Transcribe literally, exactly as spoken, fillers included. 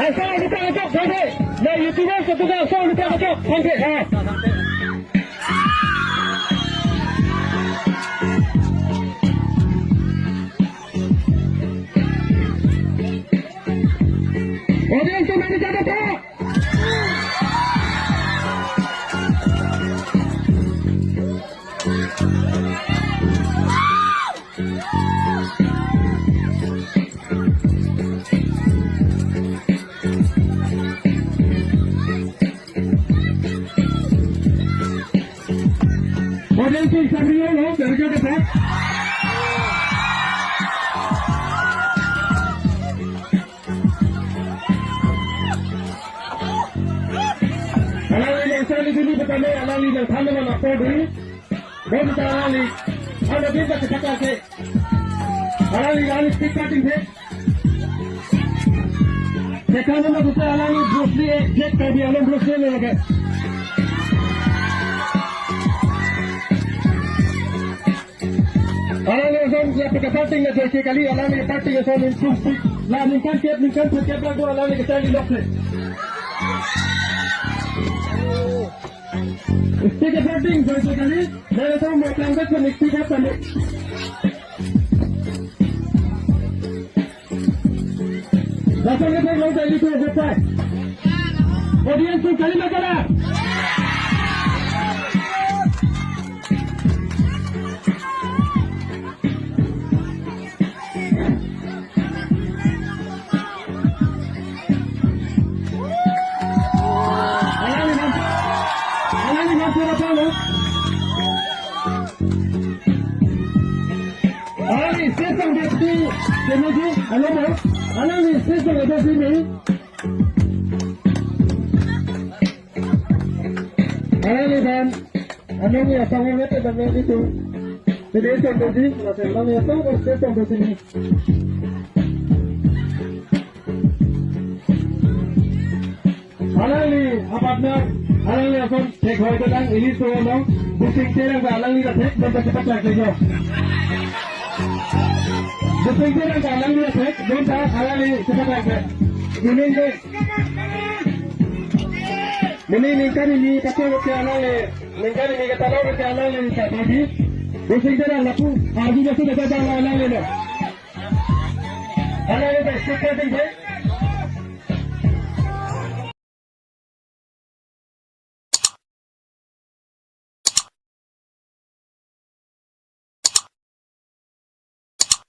Asal kita ajak jadi. Na YouTuber ketuga asal kita ajak. Sampai ha. Audience, mari kita ajak. Model tu Isabrio lo, dari ke depan. Alangli langsung di sini pertama, alangli yang sama nama Polri. Bom ta alangli. Ada bintang kecakar ke. Alangli, alangli speed cutting ke. Sekarang nama kita alangli Bruce Lee, eh, Jack Kirby, alangli Bruce Lee lagi. Alangli langsung ya pakai parting ya, jadi kali alangli parting ya, so ningkan speed. Lah ningkan kep, ningkan kep lah dua alangli kita di lock. Speed parting, jadi kali. Dari itu mau berangkat ke Nixi Cup kami. Datang ke Bangladesh itu, goodbye. Audience tu kali makan. Alangli, alangli, alangli, sesang desi, kemudian, alangli, sesang desi ni. Alangli dan, alangli asong ngat dan itu. Jadi, sesang desi, alangli asong, sesang desi ni. Alangli, apatna, alangli ason, thek hoi kelang, ili so no, Busing Terang ba alangli ta thek, bonta cepat lagi jo. Busing Terang ba alangli ta thek, bonta alangli cepat lagi. Ini ke, ini ningkan ini pakai ke alangli, ningkan ini kita lo ke alangli ta babi. Busing Terang lapu, arju jasa dapat alangli lo. Alangli ta suka tinggi.